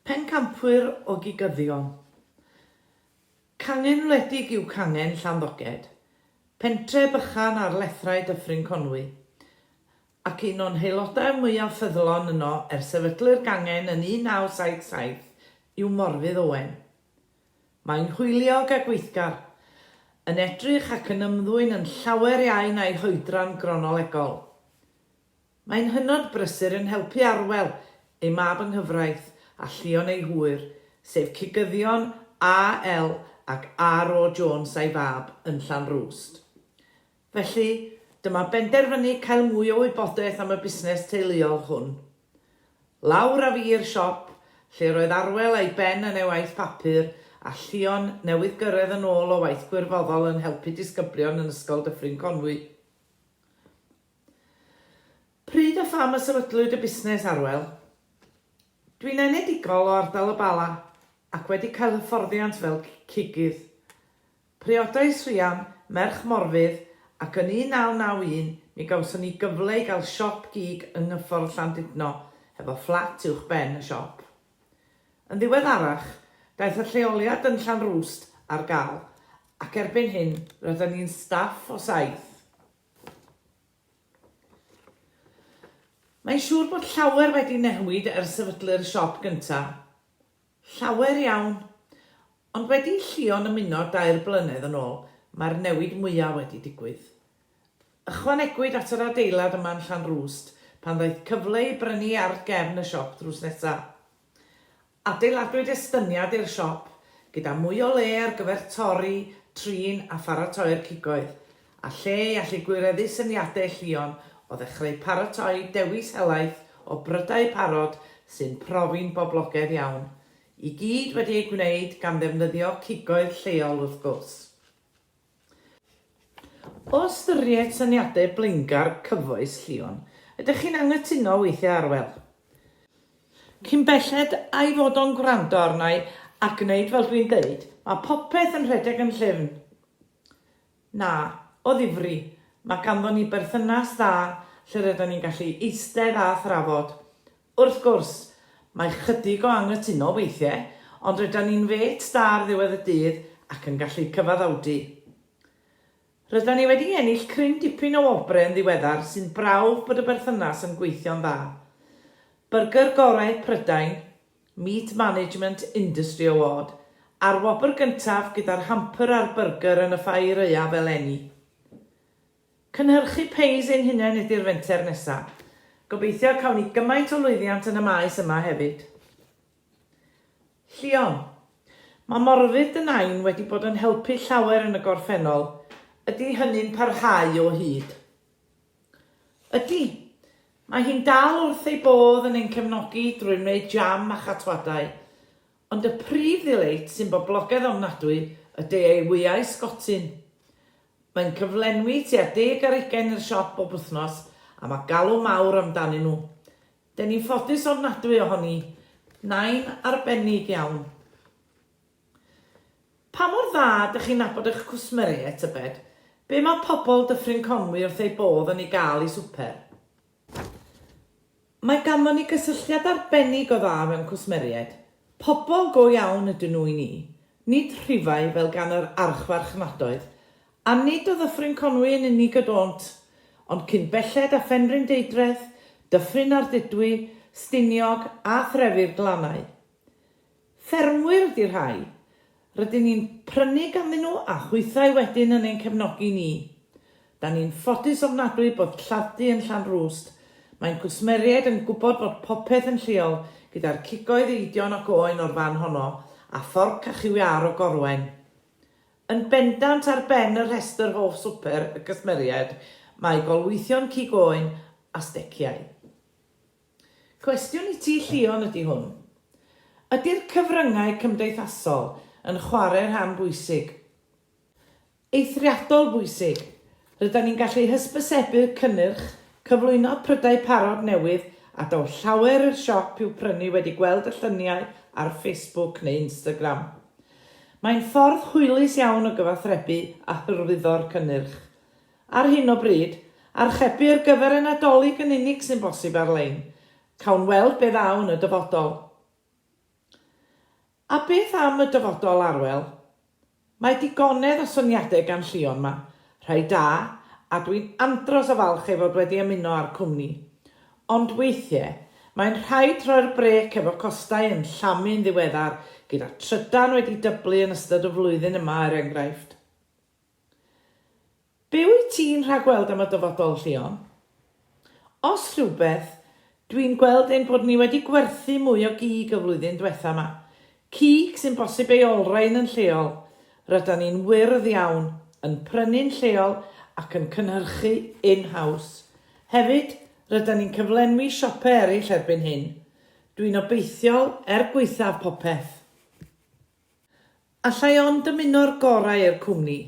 Pencampwyr o gigyddion. Cangen wledig yw cangen Llanddoged, pentre bychan ar lethrau Dyffryn Conwy, ac un o'n haelodau mwyaf ffyddlon yno ers sefydlu'r gangen yn 1977 yw Morfudd Owen. Mae'n hwyliog a gweithgar, yn edrych ac yn ymddwyn yn llawer iau na'i hoedran gronolegol. Mae'n hynod brysur yn helpu Arwel, ei mab yng nghyfraith, a Llion ei hŵyr, sef cigyddion AL ac RO Jones a'i fab yn Llanrwst. Felly, dyma benderfynu cael mwy o wybodaeth am y busnes teuluol hwn. Lawr â fi i'r siop, lle roedd Arwel a'i ben yn ei waith papur, a Llion newydd gyrraedd yn ôl o waith gwirfoddol yn helpu disgyblion yn Ysgol Dyffryn Conwy. Pryd a pham y sefydlwyd y busnes, Arwel? Dwi'n enedigol o ardal y Bala ac wedi cael hyfforddiant fel cigydd. Priodais Rhian, merch Morfudd, ac yn 1991 mi gawson ni gyfle i gael siop gig yng Nghyffordd Llandudno hefo fflat uwch ben y siop. Yn ddiweddarach, daeth y lleoliad yn Llanrwst ar gael ac erbyn hyn rydan ni'n staff o saith. Mae'n siŵr bod llawer wedi newid ers sefydlu'r siop gynta'. Llawer iawn. Ond wedi i Llion ymuno dair blynedd yn ôl, mae'r newid mwya' wedi digwydd. Ychwanegwyd at yr adeilad yma yn Llanrwst pan ddaeth cyfle i brynu iard gefn y siop drws nesa'. Adeiladwyd estyniad i'r siop, gyda mwy o le ar gyfer torri, trin a pharatoi'r cigoedd, a lle i allu gwireddu syniadau Llion o ddechrau paratoi dewis helaeth o brydau parod sy'n profi'n boblogaidd iawn, i gyd wedi eu gwneud gan ddefnyddio cigoedd lleol wrth gwrs. O ystyried syniadau blaengar cyfoes Llion, ydych chi'n anghytuno weithiau Arwel? Cyn belled a'i fod o'n gwrando arna i a gwneud fel dwi'n deud, mae popeth yn rhedeg yn llyfn. Na, o ddifri, mae ganddon ni berthynas dda lle rydan ni'n gallu eistedd a thrafod. Wrth gwrs, mae chydig o anghytuno weithiau, ond rydan ni'n fêts da ar ddiwedd y dydd ac yn gallu cyfaddawdu. Rydan ni wedi ennill cryn dipyn o wobre yn ddiweddar sy'n brawf bod y berthynas yn gweithio'n dda. Byrgyr Gorau Prydain, Meat Management Industry Award, a'r wobr gyntaf gyda'r hamper a'r byrgyr yn y Ffair Aeaf eleni. Cynhyrchu peis ein hunain ydi'r fenter nesa. Gobeithio cawn ni gymaint o lwyddiant yn y maes yma hefyd. Llion. Mae Morfudd dy nain wedi bod yn helpu llawer yn y gorffennol, ydi hynny'n parhau o hyd? Ydi. Mae hi'n dal wrth ei bodd yn ein cefnogi drwy wneud jam a chatwadau. Ond y prif ddiléit sy'n boblogaidd ofnadwy ydy ei wyau sgotyn. Mae'n cyflenwi tua deg ar ugain i'r siop bob wythnos a mae galw mawr amdanyn nhw. Den ni'n ffodus ofnadwy ohoni. Nain arbennig iawn. Pa mor dda dych chi'n nabod eich cwsmeriaid, tybed? Be mae pobl Dyffryn Conwy wrth eu bodd yn ei gael i swper? Mae ganddon ni gysylltiad arbennig o dda mewn cwsmeriaid. Pobl go iawn ydyn nhw i ni, nid rhifau fel gan yr archfarchnadoedd. A nid o Ddyffryn Conwy yn unig y dônt, ond cyn belled â Phenrhyn Deudraeth, Dyffryn Ardudwy, Stiniog a threfi'r glannau. Ffermwyr ydi rhai. Rydyn ni'n prynu ganddyn nhw a hwythau wedyn yn ein cefnogi ni. Da ni'n ffodus ofnadwy bod lladd-dy yn Llanrwst. Mae'n cwsmeriaid yn gwybod fod popeth yn lleol, gyda'r cigoedd eidion ac oen o'r fan honno, a phorc a chyw iâr o Gorwen. Yn bendant ar ben y rhestr hoff swper y cwsmeriaid mae golwythion cig oen a steciau. Cwestiwn i ti Llion ydi hwn. Ydi'r cyfryngau cymdeithasol yn chwarae rhan bwysig? Eithriadol bwysig. Rydan ni'n gallu hysbysebu cynnyrch, cyflwyno prydau parod newydd a daw llawer i'r siop i'w prynu wedi gweld y lluniau ar Facebook neu Instagram. Mae'n ffordd hwylus iawn o gyfathrebu a hyrwyddo'r cynnyrch. Ar hyn o bryd, archebu ar gyfer y Nadolig yn unig sy'n bosib ar-lein. Cawn weld be ddaw yn y dyfodol. A beth am y dyfodol, Arwel? Mae digonedd o syniadau gan Llion 'ma, rhai da, a dwi'n andros o falch ei fod wedi ymuno â'r cwmni. Ond weithiau, mae'n rhaid rhoi'r brêc efo costau yn llamu'n ddiweddar, gyda trydan wedi dyblu yn ystod y flwyddyn yma er enghraifft. Be wyt ti'n rhagweld am y dyfodol, Llion? Os rhywbeth, dwi'n gweld ein bod ni wedi gwerthu mwy o gig y flwyddyn dwetha 'ma. Cig sy'n bosib ei olrhain yn lleol. Rydan ni'n wyrdd iawn, yn prynu'n lleol ac yn cynhyrchu in-house. Hefyd, rydan ni'n cyflenwi siope eraill erbyn hyn. Dwi'n obeithiol, er gwaethaf popeth. Alla i ond dymuno'r gorau i'r cwmni.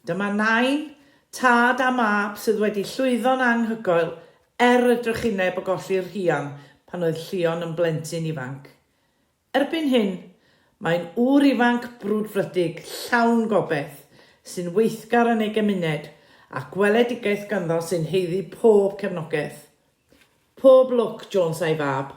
Dyma nain, tad a mab sydd wedi llwyddo'n anghygoel er y drychineb o golli Rhian pan oedd Llion yn blentyn ifanc. Erbyn hyn, mae'n ŵr ifanc brwdfrydig, llawn gobaith, sy'n weithgar yn ei gymuned, a gweledigaeth ganddo sy'n haeddu pob cefnogaeth. Pob lwc, Jones a'i fab.